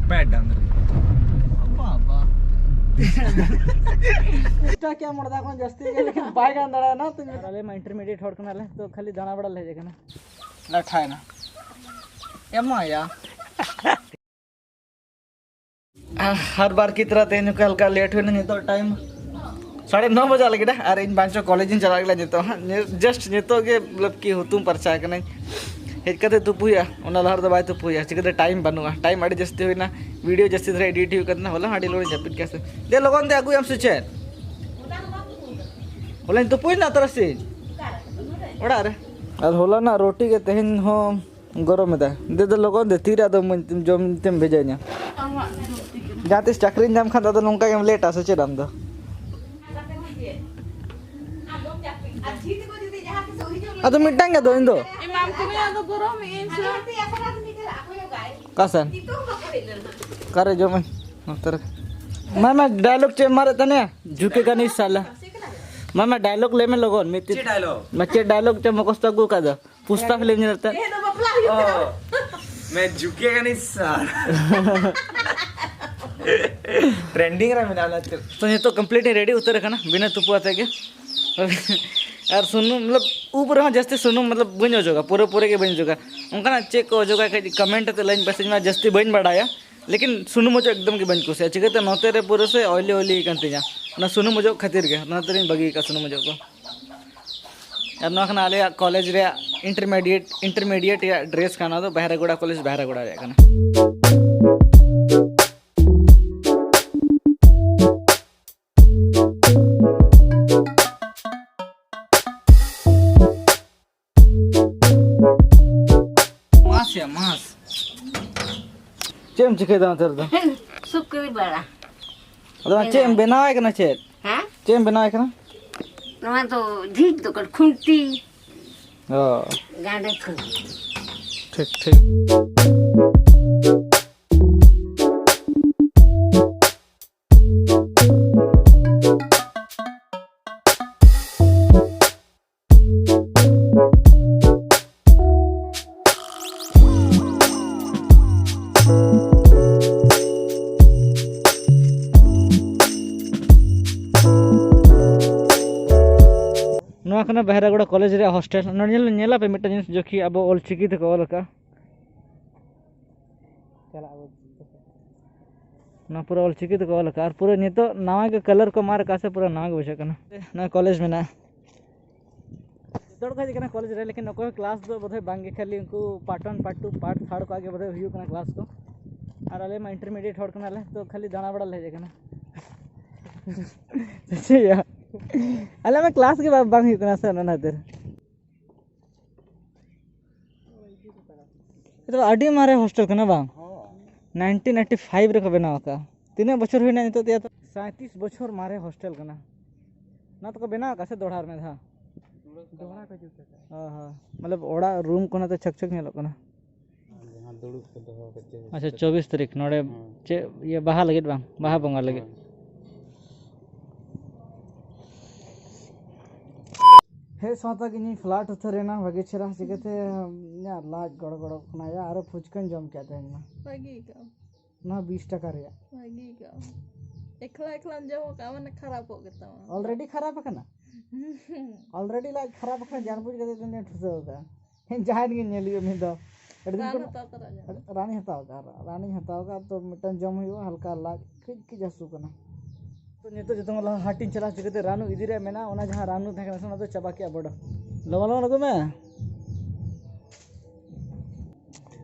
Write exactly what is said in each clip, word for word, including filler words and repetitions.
ᱯᱮ ᱰᱟᱝᱨᱤ᱾ ᱵᱟᱵᱟ᱾ ᱪᱮᱥᱴᱟ ᱠᱮᱜᱼᱟ ᱢᱚᱲᱫᱟ ᱠᱷᱚᱱ ᱡᱟᱹᱥᱛᱤ ᱜᱮ, ᱞᱮᱠᱤᱱ ᱵᱟᱭ ᱜᱟᱱ ᱫᱟᱲᱮᱭᱟᱜᱼᱟ ᱛᱚ᱾ ᱟᱨ ᱟᱞᱮ ᱢᱟ ᱤᱱᱴᱟᱨᱢᱤᱰᱤᱭᱮᱴ ᱦᱚᱲ ᱠᱟᱱᱟᱞᱮ, ᱛᱚ ᱠᱷᱟᱹᱞᱤ ᱫᱟᱬᱟ ᱵᱟᱲᱟ ᱞᱮ ᱦᱮᱡ ᱟᱠᱟᱱᱟ᱾ ᱞᱟᱴᱷᱟᱭᱮᱱᱟ᱾ ᱮᱢᱟᱭᱟ᱾ ᱦᱟᱨ ᱵᱟᱨ ᱠᱤ ᱛᱚᱨᱟ ᱛᱮᱦᱮᱧ ᱚᱠᱟ ᱞᱮᱠᱟ ᱞᱮᱴ ᱦᱩᱭᱱᱟ ᱱᱤᱛᱚᱜ ᱴᱟᱭᱤᱢ ᱥᱟᱲᱮ ᱱᱚ ᱵᱟᱡᱟᱜ ᱞᱟᱹᱜᱤᱫ ᱟᱨ ᱤᱧ ᱵᱟᱧᱪᱟᱣ ᱠᱚᱞᱮᱡᱽ ᱤᱧ ᱪᱟᱞᱟᱜ ᱞᱟᱹᱜᱤᱫ ᱱᱤᱛᱚᱜ ᱦᱟᱸᱜ᱾ ᱡᱟᱥᱴ ᱱᱤᱛᱚᱜ ᱜᱮ ᱢᱚᱛᱞᱚᱵ ᱠᱤ ᱦᱩᱛᱩᱢ ᱯᱟᱨᱪᱟ ᱠᱟᱹᱱᱟᱹᱧ᱾ ᱦᱮᱡ ᱠᱟᱛᱮ ᱛᱩᱯᱩ ᱦᱩᱭᱩᱜᱼᱟ, ᱚᱱᱟ ᱞᱟᱦᱟ ᱨᱮᱫᱚ ᱵᱟᱭ ᱛᱩᱯᱩ ᱦᱩᱭᱩᱜᱼᱟ, ᱪᱤᱠᱟᱹᱛᱮ ᱴᱟᱭᱤᱢ ᱵᱟᱹᱱᱩᱜᱼᱟ, ᱴᱟᱭᱤᱢ ᱟᱹᱰᱤ ᱡᱟᱹᱥᱛᱤ ᱦᱩᱭᱱᱟ᱾ ᱵᱷᱤᱰᱤᱭᱳ ᱡᱟᱹᱥᱛᱤ ᱫᱷᱟᱨᱟ ᱮᱰᱤᱴ ᱦᱩᱭᱩᱜ ᱠᱟᱱ ᱛᱟᱦᱮᱱᱟ, ᱦᱚᱞᱟ ᱦᱚᱸ ᱟᱹᱰᱤ ᱞᱚᱜᱚᱱ ᱡᱟᱹᱯᱤᱫ ᱠᱮᱫᱟ ᱥᱮ᱾ ᱫᱮ ᱞᱚᱜᱚᱱ ᱛᱮ ᱟᱹᱜᱩᱭᱟᱢ ᱥᱮ ᱪᱮᱫ? ᱦᱚᱞᱟᱧ ᱛᱩᱯᱩᱭᱮᱱᱟ ᱛᱟᱨᱟᱥᱤᱧ ᱚᱲᱟᱜ ᱨᱮ᱾ ᱟᱨ ᱦᱚᱞᱟᱱᱟᱜ ᱨᱩᱴᱤ ᱜᱮ ᱛᱮᱦᱮᱧ ᱦᱚᱸ ᱜᱚᱨᱚᱢ ᱮᱫᱟ᱾ ᱫᱮ ᱫᱚ ᱞᱚᱜᱚᱱ ᱫᱮ, ᱛᱤᱨᱮ ᱟᱫᱚ ᱡᱚᱢ ᱛᱮᱢ ᱵᱷᱮᱡᱟᱧᱟ? ᱡᱟᱦᱟᱸ ᱛᱤᱥ ᱪᱟᱹᱠᱨᱤᱧ ᱧᱟᱢ ᱠᱷᱟᱱ ᱫᱚ ᱟᱫᱚ ᱱᱚᱝᱠᱟ ᱜᱮᱢ ᱞᱮᱴᱟ ᱥᱮ ᱪᱮᱫ ᱟᱢ ᱫᱚ? ᱟᱫᱚ ᱢᱤᱫᱴᱟᱝ ᱜᱮ ᱫᱚ ᱤᱧ ᱫᱚ᱾ ᱮᱢᱟᱢ ᱠᱟᱹᱱᱟᱹᱧ, ᱟᱫᱚ ᱜᱚᱨᱚᱢ ᱮᱱ ᱥᱮ᱾ ᱚᱠᱟ ᱥᱮᱱ? ᱚᱠᱟᱨᱮ ᱡᱚᱢᱟᱹᱧ? ᱱᱚᱛᱮ ᱨᱮ᱾ ᱢᱟ, ᱢᱟ, ᱰᱟᱭᱞᱚᱜ ᱪᱮᱫ ᱮᱢ ᱢᱟᱨᱮᱫ ᱛᱟᱱᱮ? ᱡᱷᱩᱠᱮᱜᱟ ᱱᱤᱥ ᱥᱟᱞᱟ᱾ ᱢᱟ, ᱢᱟ, ᱰᱟᱭᱞᱚᱜ ᱞᱟᱹᱭ ᱢᱮ ᱞᱚᱜᱚᱱ, ᱢᱤᱫ ᱪᱮᱫ ᱰᱟᱭᱞᱚᱜ? ᱢᱟ, ᱪᱮᱫ ᱰᱟᱭᱞᱚᱜ ᱪᱮᱫ ᱢᱚᱠᱚᱥ ᱛᱚ ᱟᱹᱜᱩ ᱟᱠᱟᱫ ᱫᱚ? ᱯᱩᱥᱯᱟ ᱯᱷᱤᱞᱢ ᱧᱮᱞ ᱛᱮ᱾ ᱛᱮᱦᱮᱧ ᱫᱚ ᱵᱟᱯᱞᱟ ᱦᱩᱭᱩᱜ ᱠᱟᱱᱟ᱾ ᱚ, ᱢᱮ ᱡᱷᱩᱠᱮᱜᱟ ᱱᱤᱥ ᱥᱟᱞᱟ᱾ ᱴᱨᱮᱱᱰᱤᱝ ᱨᱮ ᱢᱮᱱᱟᱜᱼᱟ ᱚᱱᱟ ᱪᱮᱫ? ᱛᱚ, ᱱᱤᱛᱚᱜ ᱠᱚᱢᱯᱞᱤᱴ ᱤᱧ ᱨᱮᱰᱤ ᱩᱛᱟᱹᱨ ᱟᱠᱟᱱᱟ ᱵᱤᱱᱟᱹ ᱛᱩᱯᱩ ᱟᱛᱮ ᱜᱮ᱾ ᱟᱨ ᱥᱩᱱᱩᱢ, ᱢᱚᱛᱞᱚᱵ, ᱩᱵ ᱨᱮᱦᱚᱸ ᱡᱟᱹᱥᱛᱤ ᱥᱩᱱᱩᱢ, ᱢᱚᱛᱞᱚᱵ, ᱵᱟᱹᱧ ᱚᱡᱚᱜᱟ, ᱯᱩᱨᱟᱹ ᱯᱩᱨᱟᱹ ᱜᱮ ᱵᱟᱹᱧ ᱚᱡᱚᱜᱟ᱾ ᱚᱱᱠᱟᱱᱟᱜ ᱪᱮᱫ ᱠᱚ ᱚᱡᱚᱜᱟ, ᱠᱟᱹᱡ ᱠᱚᱢᱮᱱᱴ ᱟᱛᱮ ᱞᱟᱹᱭᱟᱹᱧ ᱯᱮᱥᱮ, ᱤᱧ ᱢᱟ ᱡᱟᱹᱥᱛᱤ ᱵᱟᱹᱧ ᱵᱟᱰᱟᱭᱟ᱾ ᱞᱮᱠᱤᱱ ᱥᱩᱱᱩᱢ ᱚᱡᱚᱜ ᱮᱠᱫᱚᱢ ᱜᱮ ᱵᱟᱹᱧ ᱠᱩᱥᱤᱭᱟᱜᱼᱟ, ᱪᱤᱠᱟᱹᱛᱮ ᱱᱚᱛᱮ ᱨᱮ ᱯᱩᱨᱟᱹ ᱥᱮ ᱚᱭᱞᱤ ᱚᱭᱞᱤ ᱠᱟᱱ ᱛᱤᱧᱟ, ᱚᱱᱟ ᱥᱩᱱᱩᱢ ᱚᱡᱚᱜ ᱠᱷᱟᱹᱛᱤᱨ ᱜᱮ, ᱚᱱᱟ ᱠᱷᱟᱹᱛᱤᱨ ᱤᱧ ᱵᱟᱹᱜᱤ ᱟᱠᱟᱫ ᱥᱩᱱᱩᱢ ᱚᱡᱚᱜ ᱠᱚ᱾ ᱟᱨ ᱱᱚᱣᱟ ᱠᱟᱱᱟ ᱟᱞᱮᱭᱟᱜ ᱠᱚᱞᱮᱡᱽ ᱨᱮᱭᱟᱜ ᱤᱱᱴᱟᱨᱢᱤᱰᱤᱭᱮᱴ, ᱤᱱᱴᱟᱨᱢᱤᱰᱤᱭᱮᱴ ᱨᱮᱭᱟᱜ ᱰᱨᱮᱥ ᱠᱟᱱᱟ, ᱫᱚ ᱵᱟᱦᱨᱮᱜᱚᱲᱟ ᱠᱚᱞᱮᱡᱽ ᱵᱟᱦᱨᱮᱜᱚᱲᱟ ᱨᱮᱭᱟᱜ ᱠᱟᱱᱟ᱾ ᱢᱟᱥ ᱭᱟ ᱢᱟᱥ᱾ ᱪᱮᱫ ᱮᱢ ᱪᱤᱠᱟᱹᱭᱮᱫᱟ ᱚᱱᱛᱮ ᱨᱮᱫᱚ? ᱥᱩᱠᱨᱤ ᱵᱟᱲᱟ᱾ ᱟᱫᱚ ᱪᱮᱫ ᱮᱢ ᱵᱮᱱᱟᱣᱟᱭ ᱠᱟᱱᱟ ᱪᱮᱫ? ᱦᱮᱸ? ᱪᱮᱫ ᱮᱢ ᱵᱮᱱᱟᱣᱟᱭ ᱠᱟᱱᱟ? ᱱᱚᱣᱟ ᱫᱚ ᱡᱷᱤᱡ ᱫᱚ ᱠᱟᱱᱟ, ᱠᱷᱩᱱᱴᱤ᱾ ᱚ᱾ ᱜᱟᱸᱰᱮ ᱠᱷᱩᱱᱴᱤ᱾ ᱴᱷᱤᱠ, ᱴᱷᱤᱠ᱾ ᱚᱱᱟ ᱵᱟᱦᱨᱟᱜᱚᱲᱟ ᱠᱚᱞᱮᱡᱽ ᱨᱮᱭᱟᱜ ᱦᱳᱥᱴᱮᱞ᱾ ᱱᱚᱰᱮ ᱧᱮᱞ, ᱧᱮᱞ ᱟᱯᱮ ᱢᱤᱫᱴᱟᱝ ᱡᱤᱱᱤᱥ, ᱡᱚᱠᱷᱤ ᱟᱵᱚ ᱚᱞ ᱪᱤᱠᱤ ᱛᱮᱠᱚ ᱚᱞ ᱟᱠᱟᱫᱼᱟ᱾ ᱪᱟᱞᱟᱜ ᱟᱵᱚ᱾ ᱱᱚᱣᱟ ᱯᱩᱨᱟᱹ ᱚᱞ ᱪᱤᱠᱤ ᱛᱮᱠᱚ ᱚᱞ ᱟᱠᱟᱫᱼᱟ, ᱟᱨ ᱯᱩᱨᱟᱹ ᱱᱤᱛᱚᱜ ᱱᱟᱣᱟ ᱜᱮ ᱠᱟᱞᱟᱨ ᱠᱚ ᱢᱟᱨ ᱟᱠᱟᱫᱼᱟ ᱥᱮ, ᱯᱩᱨᱟᱹ ᱱᱟᱣᱟ ᱜᱮ ᱵᱩᱡᱷᱟᱹᱜ ᱠᱟᱱᱟ᱾ ᱱᱚᱣᱟ ᱠᱚᱞᱮᱡᱽ ᱢᱮᱱᱟᱜᱼᱟ᱾ ᱡᱚᱛᱚ ᱦᱚᱲ ᱠᱚ ᱦᱮᱡ ᱟᱠᱟᱱᱟ ᱠᱚᱞᱮᱡᱽ ᱨᱮ, ᱞᱮᱠᱤᱱ ᱚᱠᱚᱭ ᱦᱚᱸ ᱠᱞᱟᱥ ᱫᱚ ᱵᱳᱫᱷᱚᱭ ᱵᱟᱝ ᱜᱮ, ᱠᱷᱟᱹᱞᱤ ᱩᱱᱠᱩ part one, part two, part third ᱠᱚᱣᱟᱜ ᱜᱮ ᱵᱳᱫᱷᱚᱭ ᱦᱩᱭᱩᱜ ᱠᱟᱱᱟ ᱠᱞᱟᱥ ᱠᱚ᱾ ᱟᱨ ᱟᱞᱮ ᱢᱟ intermediate ᱦᱚᱲ ᱠᱟᱱᱟᱞᱮ, ᱛᱚ ᱠᱷᱟᱹᱞᱤ ᱫᱟᱬᱟ ᱵᱟᱲᱟ ᱞᱮ ᱦᱮᱡ ᱟᱠᱟᱱᱟ᱾ ᱪᱮᱫ ᱭᱟ? ᱟᱞᱮ ᱢᱟ ᱠᱞᱟᱥ ᱜᱮ ᱵᱟ-, ᱵᱟᱝ ᱦᱩᱭᱩᱜ ᱠᱟᱱᱟ ᱥᱮ, ᱚᱱᱟ ᱠᱷᱟᱹᱛᱤᱨ᱾ ᱱᱤᱛᱚᱜ ᱟᱹᱰᱤ ᱢᱟᱨᱮ ᱦᱳᱥᱴᱮᱞ ᱠᱟᱱᱟ ᱵᱟᱝ? ᱦᱚᱸ᱾ nineteen eighty five ᱨᱮᱠᱚ ᱵᱮᱱᱟᱣ ᱟᱠᱟᱫᱼᱟ᱾ ᱛᱤᱱᱟᱹᱜ ᱵᱚᱪᱷᱚᱨ ᱦᱩᱭᱱᱟ ᱱᱤᱛᱚᱜ ᱛᱮᱭᱟᱨ? ᱥᱟᱸᱭᱛᱨᱤᱥ ᱵᱚᱪᱷᱚᱨ ᱢᱟᱨᱮ ᱦᱳᱥᱴᱮᱞ ᱠᱟᱱᱟ᱾ ᱚᱱᱟ ᱛᱮᱠᱚ ᱵᱮᱱᱟᱣ ᱟᱠᱟᱫᱼᱟ ᱥᱮ ᱫᱚᱦᱲᱟ ᱟᱨ ᱢᱤᱫ ᱫᱷᱟᱣ? ᱫᱚᱦᱲᱟ ᱠᱚ ᱡᱩᱛ ᱟᱠᱟᱫᱼᱟ᱾ ᱚ ᱦᱚᱸ᱾ ᱢᱚᱛᱞᱚᱵ ᱚᱲᱟᱜ ᱨᱩᱢ ᱠᱚ ᱱᱟᱛᱮ ᱪᱷᱚᱠ ᱪᱷᱚᱠ ᱧᱮᱞᱚᱜ ᱠᱟᱱᱟ᱾ ᱡᱟᱦᱟᱸ ᱫᱩᱲᱩᱵ ᱠᱚ ᱫᱚᱦᱚ ᱠᱟᱛᱮ᱾ ᱟᱪᱪᱷᱟ, ᱪᱚᱵᱵᱤᱥ ᱛᱟᱹᱨᱤᱠᱷ ᱱᱚᱰᱮ ᱦᱮᱸ᱾ ᱪᱮᱫ ᱤᱭᱟᱹ ᱵᱟᱦᱟ ᱞᱟᱹᱜᱤᱫ ᱵᱟᱝ? ᱵᱟᱦᱟ ᱵᱚᱸᱜᱟ ᱞᱟᱹᱜᱤᱫ᱾ ᱦᱮᱸ᱾ ᱦᱮᱡ ᱥᱟᱶᱛᱮ ᱜᱮ ᱤᱧᱤᱧ flat ᱩᱛᱟᱹᱨ ᱮᱱᱟ, ᱵᱷᱟᱜᱮ ᱪᱮᱦᱨᱟ᱾ ᱪᱤᱠᱟᱹᱛᱮ ᱤᱧᱟᱹᱜ ᱞᱟᱡ ᱜᱚᱲ ᱜᱚᱲᱚᱜ ᱠᱟᱱᱟ ᱭᱟ, ᱟᱨᱚ ᱯᱷᱩᱪᱠᱟᱹᱧ ᱡᱚᱢ ᱠᱮᱫ ᱛᱮᱦᱮᱧ ᱢᱟ᱾ ᱵᱷᱟᱜᱮ ᱟᱹᱭᱠᱟᱹᱜᱼᱟ᱾ ᱱᱚᱣᱟ ᱵᱤᱥ ᱴᱟᱠᱟ ᱨᱮᱭᱟᱜ᱾ ᱵᱷᱟᱜᱮ ᱟᱹᱭᱠᱟᱹᱜᱼᱟ᱾ ᱮᱠᱞᱟ ᱮᱠᱞᱟᱢ ᱡᱚᱢ ᱠᱟᱜᱼᱟ, ᱢᱟᱱᱮ ᱠᱷᱟᱨᱟᱯᱚᱜ ᱜᱮ ᱛᱟᱢᱟ᱾ Already ᱠᱷᱟᱨᱟᱯ ᱟᱠᱟᱱᱟ? Already ᱞᱟᱡ ᱠᱷᱟᱨᱟᱯ ᱟᱠᱟᱱᱟ, ᱡᱟᱱᱵᱩᱡ ᱠᱟᱛᱮ ᱫᱚᱧ ᱴᱷᱩᱥᱟᱹᱣ ᱠᱟᱜᱼᱟ᱾ ᱦᱮᱸ, ᱡᱟᱦᱟᱸᱭ ᱜᱮ ᱧᱮᱞ ᱦᱩᱭᱩᱜᱼᱟ ᱢᱤᱫ ᱫᱚ᱾ ᱟᱹᱰᱤ ᱫᱤᱱ ᱨᱟᱱ ᱠᱷᱚᱱ ᱦᱟᱛᱟᱣ ᱛᱚᱨᱟ ᱧᱚᱜ᱾ ᱨᱟᱱᱤᱧ ᱦᱟᱛᱟᱣ ᱠᱟᱜᱼᱟ, ᱨᱟᱱᱤᱧ ᱦᱟᱛᱟᱣ ᱠᱟᱜᱼᱟ, ᱛᱚ ᱢᱤᱫᱴᱟᱝ ᱡᱚᱢ ᱦᱩᱭᱩᱜᱼᱟ, ᱦᱟᱞᱠᱟ ᱞᱟᱡ ᱠᱟᱹᱡ ᱠᱟᱹᱡ ᱦᱟᱹᱥᱩ ᱠᱟᱱᱟ᱾ ᱛᱚ ᱱᱤᱛᱚᱜ ᱡᱚᱛᱚ ᱠᱷᱚᱱ ᱞᱟᱦᱟ ᱦᱟᱴ ᱤᱧ ᱪᱟᱞᱟᱜᱼᱟ, ᱪᱤᱠᱟᱹᱛᱮ ᱨᱟᱱᱩ ᱤᱫᱤ ᱨᱮᱭᱟᱜ ᱢᱮᱱᱟᱜᱼᱟ, ᱚᱱᱟ ᱡᱟᱦᱟᱸ ᱨᱟᱱᱩ ᱛᱟᱦᱮᱸ ᱠᱟᱱᱟ ᱥᱮ, ᱚᱱᱟ ᱫᱚ ᱪᱟᱵᱟ ᱠᱮᱜᱼᱟ ᱵᱚᱰᱚ᱾ ᱞᱚᱜᱚᱱ ᱞᱚᱜᱚᱱ ᱟᱹᱜᱩᱭ ᱢᱮ᱾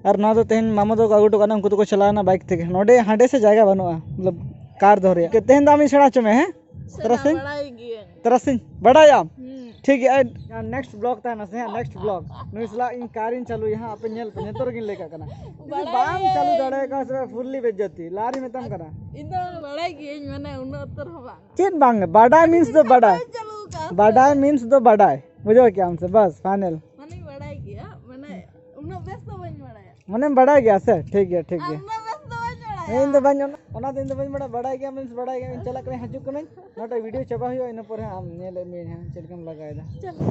ᱟᱨ ᱱᱚᱣᱟ ᱫᱚ ᱛᱮᱦᱮᱧ ᱢᱟᱢᱟ ᱫᱚ ᱟᱹᱜᱩ ᱦᱚᱴᱚ ᱠᱟᱜᱼᱟ, ᱩᱱᱠᱩ ᱫᱚᱠᱚ ᱪᱟᱞᱟᱣᱱᱟ ᱵᱟᱭᱤᱠ ᱛᱮᱜᱮ᱾ ᱱᱚᱰᱮ ᱦᱟᱸᱰᱮ ᱥᱮ ᱡᱟᱭᱜᱟ ᱵᱟᱹᱱᱩᱜᱼᱟ, ᱢᱚᱛᱞᱚᱵ ᱠᱟᱨ ᱫᱚᱦᱚ ᱨᱮᱭᱟᱜ᱾ ᱛᱮᱦᱮᱧ ᱫᱚ ᱟᱢᱤᱧ ᱥᱮᱬᱟ ᱦᱚᱪᱚ ᱢᱮᱭᱟ, ᱦᱮᱸ? ᱥᱮᱬᱟ ᱛᱟᱨᱟᱥᱤᱧ? ᱵᱟᱲᱟᱭ ᱜᱤᱭᱟᱹᱧ᱾ ᱛᱟᱨᱟᱥᱤᱧ? ᱵᱟᱰᱟᱭᱟᱢ? ᱦᱩᱸ᱾ ᱴᱷᱤᱠ ᱜᱮᱭᱟ, ᱟᱨ next vlog ᱛᱟᱦᱮᱱᱟ ᱥᱮ ᱦᱟᱸᱜ, next vlog᱾ ᱱᱩᱭ ᱥᱟᱞᱟᱜ ᱤᱧ ᱠᱟᱨᱤᱧ ᱪᱟᱹᱞᱩᱭᱟ ᱦᱟᱸᱜ, ᱟᱯᱮ ᱧᱮᱞ ᱯᱮ, ᱱᱤᱛᱚᱜ ᱨᱮᱜᱤᱧ ᱞᱟᱹᱭ ᱠᱟᱜ ᱠᱟᱱᱟ᱾ ᱡᱩᱫᱤ ᱵᱟᱲᱟᱭ ᱵᱟᱢ ᱪᱟᱹᱞᱩ ᱜᱤᱭᱟᱹᱧ᱾ ᱫᱟᱲᱮᱭᱟᱜ ᱠᱟᱱᱟ ᱥᱮ fully ᱵᱮᱡᱡᱚᱛᱤ, ᱞᱟᱦᱟ ᱨᱮᱧ ᱢᱮᱛᱟᱢ ᱠᱟᱱᱟ᱾ ᱤᱧ ᱫᱚ ᱵᱟᱲᱟᱭ ᱜᱤᱭᱟᱹᱧ, ᱢᱟᱱᱮ ᱩᱱᱟᱹᱜ ᱩᱛᱟᱹᱨ ᱦᱚᱸ ᱵᱟᱝ᱾ ᱪᱮᱫ ᱵᱟᱝ? ᱵᱟᱰᱟᱭ means ᱫᱚ ᱵᱟᱰᱟᱭ᱾ ᱵᱟᱹᱧ ᱪᱟᱹᱞᱩ ᱟᱠᱟᱫᱼᱟ ᱥᱮ᱾ ᱵᱟᱰᱟᱭ means ᱫᱚ ᱵᱟᱰᱟᱭ᱾ ᱵᱩᱡᱷᱟᱹᱣ ᱠᱮᱜᱼᱟᱢ ᱥᱮ? ᱵᱟᱥ, final᱾ ᱢᱟᱱᱮᱧ ᱵᱟᱲᱟᱭ ᱜᱮᱭᱟ, ᱢᱟᱱᱮ ᱩᱱᱟᱹᱜ ᱵᱮᱥ ᱫᱚ ᱵᱟᱹᱧ ᱵᱟᱲᱟᱭᱟ᱾ ᱢᱟᱱᱮᱢ ᱵᱟᱲᱟᱭ ᱜᱮᱭᱟ ᱥᱮ? ᱴᱷᱤᱠ ᱜᱮᱭᱟ, ᱴᱷᱤᱠ ᱟᱨ ᱜᱮᱭᱟ᱾ ᱩᱱᱟᱹᱜ ᱵᱮᱥ ᱫᱚ ᱵᱟᱹᱧ ᱵᱟᱲᱟᱭᱟ᱾ ᱤᱧ ᱫᱚ ᱵᱟᱹᱧ, ᱚᱱᱟ ᱫᱚ ᱤᱧ ᱫᱚ ᱵᱟᱹᱧ ᱵᱟᱲᱟᱭᱟ, ᱵᱟᱲᱟᱭ ᱜᱮᱭᱟ means ᱵᱟᱲᱟᱭ ᱜᱮᱭᱟ, ᱤᱧ ᱪᱟᱞᱟᱜ ᱠᱟᱹᱱᱟᱹᱧ, ᱦᱤᱡᱩᱜ ᱠᱟᱹᱱᱟᱹᱧ, ᱱᱚᱰᱮ video ᱪᱟᱵᱟ ᱦᱩᱭᱩᱜᱼᱟ, ᱤᱱᱟᱹ ᱯᱚᱨᱮ ᱦᱟᱸᱜ ᱟᱢ ᱧᱮᱞᱮᱫ ᱢᱤᱭᱟᱹᱧ ᱦᱟᱸᱜ ᱪᱮᱫ ᱞᱮᱠᱟᱢ ᱞᱟᱜᱟᱭᱮᱫᱟ᱾ ᱪᱚᱞᱚ᱾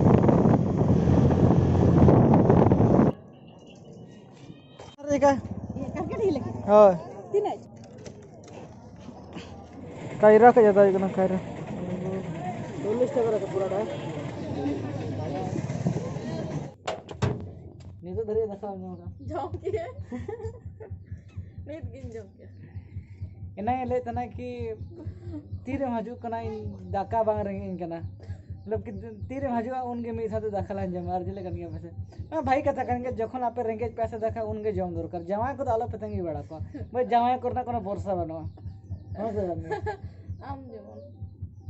ᱟᱨ ᱮᱠᱟ? ᱦᱳᱭ᱾ ᱛᱤᱱᱟᱹᱜ? ᱠᱟᱭᱨᱟ ᱠᱚ ᱡᱟᱫᱟ ᱦᱩᱭᱩᱜ ᱠᱟᱱᱟ, ᱠᱟᱭᱨᱟ᱾ ᱪᱚᱞᱞᱤᱥ ᱴᱟᱠᱟ ᱨᱮ ᱯᱩᱨᱟᱹᱴᱟ᱾ ᱱᱤᱛᱚᱜ ᱫᱷᱟᱹᱨᱤᱡ ᱫᱟᱠᱟ ᱵᱟᱢ ᱡᱚᱢ ᱠᱟᱜᱼᱟ? ᱡᱚᱢ ᱠᱮᱜᱼᱟ᱾ ᱱᱤᱛ ᱜᱤᱧ ᱡᱚᱢ ᱠᱮᱜᱼᱟ᱾ ᱮᱱᱟᱝ ᱮ ᱞᱟᱹᱭᱮᱫ ᱛᱟᱦᱮᱱᱟ ᱠᱤ ᱛᱤᱨᱮᱢ ᱦᱤᱡᱩᱜ ᱠᱟᱱᱟ, ᱤᱧ ᱫᱟᱠᱟ ᱵᱟᱝ ᱨᱮᱸᱜᱮᱡ ᱤᱧ ᱠᱟᱱᱟ᱾ ᱢᱚᱛᱞᱚᱵ ᱠᱤ ᱛᱤᱨᱮᱢ ᱦᱤᱡᱩᱜᱼᱟ ᱩᱱᱜᱮ ᱢᱤᱫ ᱥᱟᱶᱛᱮ ᱫᱟᱠᱟ ᱞᱟᱝ ᱡᱚᱢᱟ, ᱟᱨ ᱪᱮᱫ ᱞᱮᱠᱟᱱ ᱜᱮᱭᱟ ᱯᱮᱥᱮ? ᱦᱮᱸ, ᱵᱷᱟᱹᱜᱤ ᱠᱟᱛᱷᱟ ᱠᱟᱱ ᱜᱮᱭᱟ, ᱡᱚᱠᱷᱚᱱ ᱟᱯᱮ ᱨᱮᱸᱜᱮᱡ ᱯᱮᱭᱟ ᱥᱮ ᱫᱟᱠᱟ, ᱩᱱᱜᱮ ᱡᱚᱢ ᱫᱚᱨᱠᱟᱨ᱾ ᱡᱟᱶᱟᱭ ᱠᱚᱫᱚ ᱟᱞᱚᱯᱮ ᱛᱟᱺᱜᱤ ᱵᱟᱲᱟ ᱠᱚᱣᱟ᱾ ᱵᱷᱟᱹᱭ, ᱡᱟᱶᱟᱭ ᱠᱚᱨᱮᱱᱟᱜ ᱠᱳᱱᱳ ᱵᱷᱚᱨᱥᱟ ᱵᱟᱹᱱᱩᱜᱼᱟ᱾ ᱦᱮᱸ ᱥᱮ ᱵᱟᱝ? ᱟᱢ ᱡᱮᱢᱚᱱ᱾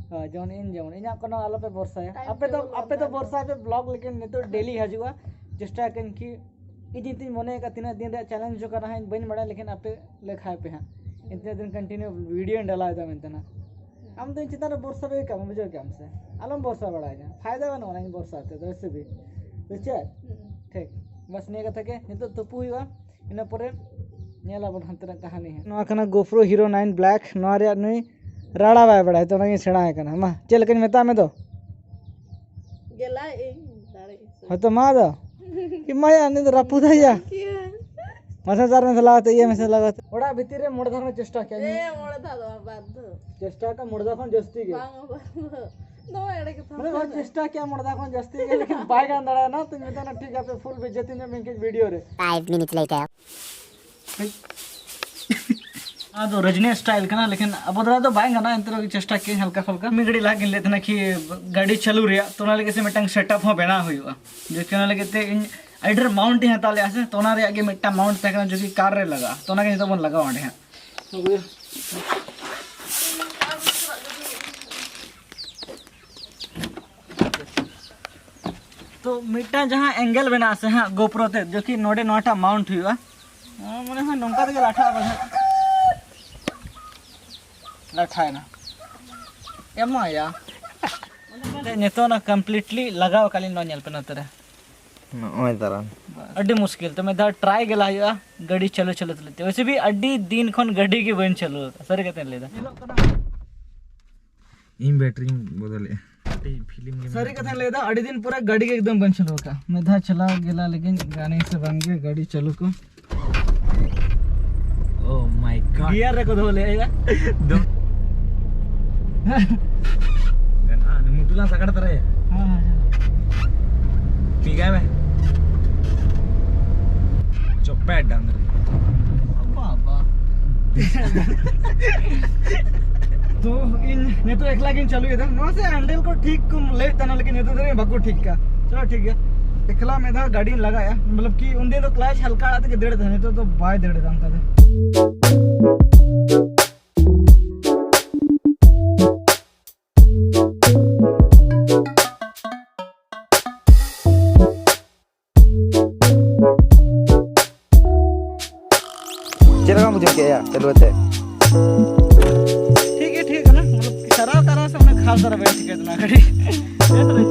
ᱦᱳᱭ, ᱡᱮᱢᱚᱱ ᱤᱧ ᱡᱮᱢᱚᱱ, ᱤᱧᱟᱹᱜ ᱠᱳᱱᱳ ᱟᱞᱚᱯᱮ ᱵᱷᱚᱨᱥᱟᱭᱟ᱾ ᱴᱟᱭᱤᱢ ᱟᱯᱮ ᱫᱚ, ᱴᱮᱵᱚᱞ ᱵᱟᱢ ᱟᱯᱮ ᱫᱚ ᱵᱮᱱᱟᱣ ᱵᱷᱚᱨᱥᱟᱭ ᱯᱮ, ᱵᱞᱚᱜ ᱞᱮᱠᱤᱱ ᱱᱤᱛᱚᱜ ᱰᱮᱞᱤ ᱦᱤᱡᱩᱜᱼᱟ᱾ ᱪᱮᱥᱴᱟᱭ ᱠᱟᱹᱧ ᱠᱤ ᱤᱧ ᱡᱩᱫᱤᱧ ᱢᱚᱱᱮ ᱟᱠᱟᱫ ᱛᱤᱱᱟᱹᱜ ᱫᱤᱱ ᱨᱮᱭᱟᱜ ᱪᱮᱞᱮᱧᱡᱽ ᱠᱟᱱᱟ ᱦᱟᱸᱜ, ᱤᱧ ᱵᱟᱹᱧ ᱵᱟᱲᱟᱭᱟ, ᱞᱮᱠᱤᱱ ᱟᱯᱮ ᱞᱮᱠᱷᱟᱭ ᱯᱮ ᱦᱟᱸᱜ᱾ ᱤᱧ ᱛᱤᱱᱟᱹᱜ ᱫᱤᱱ ᱠᱚᱱᱴᱤᱱᱤᱭᱩ ᱵᱷᱤᱰᱤᱭᱳᱧ ᱰᱟᱞᱟᱣ ᱮᱫᱟ ᱢᱮᱱᱛᱮ ᱱᱟᱜ᱾ ᱟᱢ ᱫᱚ ᱤᱧ ᱪᱮᱛᱟᱱ ᱨᱮ ᱵᱷᱚᱨᱥᱟ ᱵᱟᱹᱜᱤ ᱠᱟᱜ ᱢᱮ, ᱵᱩᱡᱷᱟᱹᱣ ᱠᱮᱜᱼᱟᱢ ᱥᱮ? ᱟᱞᱚᱢ ᱵᱷᱚᱨᱥᱟ ᱵᱟᱲᱟᱭᱟ, ᱯᱷᱟᱭᱫᱟ ᱵᱟᱹᱱᱩᱜᱼᱟ ᱤᱧ ᱵᱷᱚᱨᱥᱟ ᱛᱮ ᱫᱚ, ᱥᱮ ᱵᱤ? ᱵᱩᱡᱷᱟᱹᱣ? ᱦᱩᱸ᱾ ᱴᱷᱤᱠ, ᱵᱟᱥ ᱱᱤᱭᱟᱹ ᱠᱟᱛᱷᱟ ᱜᱮ᱾ ᱱᱤᱛᱚᱜ ᱛᱩᱯᱩ ᱦᱩᱭᱩᱜᱼᱟ, ᱤᱱᱟᱹ ᱯᱚᱨᱮ ᱧᱮᱞ ᱟᱵᱚᱱ ᱦᱟᱱᱛᱮ ᱱᱟᱜ ᱠᱟᱹᱦᱱᱤ ᱦᱟᱸᱜ᱾ ᱱᱚᱣᱟ ᱠᱟᱱᱟ GoPro Hero nine Black, ᱱᱚᱣᱟ ᱨᱮᱭᱟᱜ ᱱᱩᱭ ᱨᱟᱲᱟ ᱵᱟᱭ ᱵᱟᱲᱟᱭᱟ, ᱛᱚ ᱚᱱᱟᱜᱤᱧ ᱥᱮᱬᱟ ᱟᱭ ᱠᱟᱱᱟ᱾ ᱢᱟ, ᱪᱮᱫ ᱞᱮᱠᱟᱧ ᱢᱮᱛᱟᱜ ᱢᱮ ᱫᱚ? ᱜᱮᱞᱟᱭ ᱤᱧ ᱫᱟᱲᱮ ᱤᱧ ᱥᱮ᱾ ᱦᱚᱭᱛᱚ ᱢᱟ ᱫᱚ᱾ ᱮᱢᱟᱭᱟ, ᱩᱱᱤ ᱫᱚ ᱨᱟᱹᱯᱩᱫᱟᱭᱟ᱾ ᱠᱤᱭᱟᱹ᱾ ᱢᱟᱥᱮ ᱥᱟᱨ ᱢᱮᱥᱟ ᱞᱟᱜᱟᱣ ᱛᱮ, ᱤᱭᱟᱹ ᱢᱮᱥᱟ ᱞᱟᱜᱟᱣ ᱛᱮ᱾ ᱚᱲᱟᱜ ᱵᱷᱤᱛᱤᱨ ᱨᱮ ᱢᱚᱬᱮ ᱫᱷᱟᱣ ᱨᱮᱱᱟᱜ ᱪᱮᱥᱴᱟ ᱠᱮᱜᱼᱟ᱾ ᱮ, ᱢᱚᱬᱮ ᱫᱷᱟᱣ ᱫᱚ ᱵᱟᱝ, ᱵᱟᱨ ᱫᱷᱟᱣ᱾ ᱪᱮᱥᱴᱟ ᱠᱟᱜ ᱢᱚᱬᱮ ᱫᱷᱟᱣ ᱠᱷᱚᱱ ᱡᱟᱹᱥᱛᱤ ᱜᱮ᱾ ᱵᱟᱝ, ᱵᱟᱨ ᱫᱷᱟᱣ᱾ ᱫᱚᱢᱮ ᱮᱲᱮ ᱠᱟᱛᱷᱟ᱾ ᱢᱟᱱᱮ ᱱᱚᱣᱟ ᱪᱮᱥᱴᱟ ᱠᱮᱜᱼᱟ ᱢᱚᱬᱮ ᱫᱷᱟᱣ ᱠᱷᱚᱱ ᱡᱟᱹᱥᱛᱤ ᱜᱮ, ᱞᱮᱠᱤᱱ ᱵᱟᱭ ᱜᱟᱱ ᱫᱟᱲᱮᱭᱟᱜᱼᱟ᱾ ᱛᱚ ᱢᱮᱛᱟᱜ ᱠᱟᱱᱟ, ᱴᱷᱤᱠ ᱜᱮᱭᱟ, ᱟᱯᱮ ᱯᱷᱩᱞ ᱵᱮᱡᱡᱚᱛᱤ ᱧᱚᱜ ᱢᱮᱱᱠᱷᱟᱱ ᱵᱷᱤᱰᱤᱭᱳ ᱨᱮ᱾ Five minutes later. ᱟᱫᱚ ᱨᱚᱡᱽᱱᱤ ᱥᱴᱟᱭᱤᱞ ᱠᱟᱱᱟ, ᱞᱮᱠᱤᱱ ᱟᱵᱚ ᱫᱟᱨᱟ ᱫᱚ ᱵᱟᱭ ᱜᱟᱱᱚᱜᱼᱟ, ᱮᱱᱛᱮ ᱨᱮᱦᱚᱸ ᱪᱮᱥᱴᱟ ᱠᱮᱜᱼᱟᱹᱧ ᱦᱟᱞᱠᱟ ᱯᱷᱟᱞᱠᱟ᱾ ᱢᱤᱫ ᱜᱷᱟᱹᱲᱤᱡ ᱞᱟᱦᱟ ᱜᱤᱧ ᱞᱟᱹᱭᱮᱫ ᱛᱟᱦᱮᱱᱟ ᱠᱤ ᱜᱟᱹᱰᱤ ᱪᱟᱹᱞᱩ ᱨᱮᱭᱟᱜ, ᱛᱚ ᱚᱱᱟ ᱞᱟᱹᱜᱤᱫ ᱥᱮ ᱢᱤᱫᱴᱟᱝ ᱥᱮᱴᱟᱯ ᱦᱚᱸ ᱵᱮᱱᱟᱣ ᱦᱩᱭᱩᱜᱼᱟ᱾ ᱡᱚᱠᱤ ᱚᱱᱟ ᱞᱟᱹᱜᱤᱫ ᱛᱮ ᱤᱧ ᱟᱹᱰᱤ ᱰᱷᱮᱨ ᱢᱟᱣᱩᱱᱴ ᱤᱧ ᱦᱟᱛᱟᱣ ᱞᱮᱜᱼᱟ ᱥᱮ, ᱛᱚ ᱚᱱᱟ ᱨᱮᱭᱟᱜ ᱜᱮ ᱢᱤᱫᱴᱟᱝ ᱢᱟᱣᱩᱱᱴ ᱛᱟᱦᱮᱸ ᱠᱟᱱᱟ, ᱡᱚᱠᱤ ᱠᱟᱨ ᱨᱮ ᱞᱟᱜᱟᱜᱼᱟ, ᱛᱚ ᱚᱱᱟ ᱜᱮ ᱱᱤᱛᱚᱜ ᱵᱚᱱ ᱞᱟᱜᱟᱣᱟ ᱚᱸᱰᱮ ᱦᱟᱸᱜ᱾ ᱛᱚ ᱢᱤᱫᱴᱟᱝ ᱡᱟᱦᱟᱸ ᱮᱝᱜᱮᱞ ᱢᱮᱱᱟᱜᱼᱟ ᱥᱮ ᱦᱟᱸᱜ GoPro ᱛᱮ, ᱡᱚᱠᱤ ᱱᱚᱰᱮ ᱱᱚᱣᱟᱴᱟᱜ ᱢᱟᱣᱩᱱᱴ ᱦᱩᱭᱩᱜᱼᱟ, ᱢᱚᱱᱮ ᱦᱚᱭ ᱱᱚᱝᱠᱟ ᱛᱮᱜᱮ ᱞᱟᱴᱷᱟᱜᱼᱟ ᱯᱟᱥᱮᱡ᱾ ᱞᱟᱴᱷᱟᱭᱮᱱᱟ᱾ ᱮᱢᱟᱭᱟ᱾ ᱱᱤᱛᱚᱜ ᱚᱱᱟ ᱠᱚᱢᱯᱞᱤᱴᱞᱤ ᱞᱟᱜᱟᱣ ᱟᱠᱟᱫ ᱞᱤᱧ, ᱱᱚᱣᱟ ᱧᱮᱞ ᱯᱮ ᱱᱚᱛᱮ ᱨᱮ᱾ ᱱᱚᱜᱼᱚᱭ ᱫᱟᱨᱟᱢ᱾ ᱟᱹᱰᱤ ᱢᱩᱥᱠᱤᱞ ᱛᱮ ᱢᱤᱫ ᱫᱷᱟᱣ ᱴᱨᱟᱭ ᱜᱮ ᱞᱟᱦᱟ ᱦᱩᱭᱩᱜᱼᱟ ᱜᱟᱹᱰᱤ ᱪᱟᱹᱞᱩ ᱪᱟᱹᱞᱩ ᱛᱩᱞᱩᱡ ᱛᱮ᱾ ᱣᱮᱥᱮ ᱵᱷᱤ ᱟᱹᱰᱤ ᱫᱤᱱ ᱠᱷᱚᱱ ᱜᱟᱹᱰᱤ ᱜᱮ ᱵᱟᱹᱧ ᱪᱟᱹᱞᱩ ᱟᱠᱟᱫᱟ, ᱥᱟᱹᱨᱤ ᱠᱟᱛᱷᱟᱧ ᱞᱟᱹᱭ ᱮᱫᱟ᱾ ᱤᱧ ᱵᱮᱴᱨᱤᱧ ᱵᱚᱫᱚᱞᱮᱜᱼᱟ᱾ ᱠᱟᱹᱴᱤᱡ ᱯᱷᱤᱞᱤᱢ ᱜᱮ ᱥᱟᱹᱨᱤ ᱢᱮᱱᱟᱜ ᱠᱟᱛᱷᱟᱧ ᱛᱤᱧᱟ᱾ ᱞᱟᱹᱭ ᱮᱫᱟ, ᱟᱹᱰᱤ ᱫᱤᱱ ᱯᱚᱨᱮ ᱜᱟᱹᱰᱤ ᱜᱮ ᱮᱠᱫᱚᱢ ᱵᱟᱹᱧ ᱪᱟᱹᱞᱩ ᱟᱠᱟᱫᱼᱟ᱾ ᱢᱤᱫ ᱫᱷᱟᱣ ᱪᱟᱞᱟᱣ ᱜᱮᱞᱟ ᱞᱟᱹᱜᱤᱫ ᱜᱟᱱᱤ ᱥᱮ ᱵᱟᱝ ᱜᱮ ᱜᱟᱹᱰᱤ ᱪᱟᱹᱞᱩ ᱠᱚ᱾ Oh my God. ᱜᱤᱭᱟᱨ ᱨᱮᱠᱚ ᱫᱚᱦᱚ ᱞᱮᱫᱼᱟ᱾ ᱫᱚ- ᱜᱟᱱᱚᱜᱼᱟ, ᱢᱩᱴᱩ ᱞᱟᱝ ᱥᱟᱜᱟᱲ ᱛᱟᱨᱟᱭᱟ᱾ ᱦᱮᱸ, ᱦᱮᱸ, ᱦᱮᱸ᱾ ᱢᱤᱜᱟᱭ ᱢᱮ᱾ ᱪᱚᱯᱮ ᱰᱟᱝᱨᱤ᱾ ᱵᱟᱵᱟ᱾ ᱛᱚ ᱤᱧ ᱱᱤᱛᱚᱜ ᱮᱠᱞᱟ ᱜᱤᱧ ᱪᱟᱹᱞᱩᱭᱮᱫᱟ᱾ ᱱᱚᱣᱟ ᱥᱮ ᱦᱮᱱᱰᱮᱞ ᱠᱚ ᱴᱷᱤᱠ ᱠᱚ ᱞᱟᱹᱭᱮᱫ ᱛᱟᱦᱮᱱᱟ, ᱞᱮᱠᱤᱱ ᱱᱤᱛᱚᱜ ᱫᱷᱟᱹᱵᱤᱡ ᱵᱟᱠᱚ ᱴᱷᱤᱠ ᱠᱟᱜᱼᱟ᱾ ᱪᱚᱞᱚ ᱴᱷᱤᱠ ᱜᱮᱭᱟ, ᱮᱠᱞᱟ ᱢᱤᱫ ᱫᱷᱟᱣ ᱜᱟᱹᱰᱤᱧ ᱞᱟᱜᱟᱭᱟ᱾ ᱢᱚᱛᱞᱚᱵ ᱠᱤ ᱩᱱᱫᱤᱱ ᱫᱚ ᱠᱞᱟᱪ ᱦᱟᱞᱠᱟ ᱟᱲᱟᱜ ᱛᱮᱜᱮ ᱫᱟᱹᱲ ᱮᱫ ᱛᱟᱦᱮᱱᱟ, ᱱᱤᱛᱚᱜ ᱫᱚ ᱵᱟᱭ ᱫᱟᱹᱲ ᱮᱫᱟ ᱚᱱᱠᱟ ᱫᱚ᱾ ᱪᱮᱫ ᱞᱮᱠᱟᱢ ᱵᱩᱡᱷᱟᱹᱣ ᱠᱮᱫᱼᱟ ᱪᱟᱹᱞᱩ ᱠᱟᱛᱮ? ᱴᱷᱤᱠ ᱜᱮ ᱴᱷᱤᱠ ᱠᱟᱱᱟ, ᱢᱚᱛᱞᱚᱵ ᱥᱟᱨᱟᱣ ᱛᱟᱨᱟ ᱥᱮ ᱩᱱᱟᱹᱜ ᱠᱷᱟᱥ ᱫᱷᱟᱨᱟ ᱵᱟᱹᱧ ᱴᱷᱤᱠᱟᱹ ᱠᱟᱱᱟ ᱜᱟᱹᱰᱤ᱾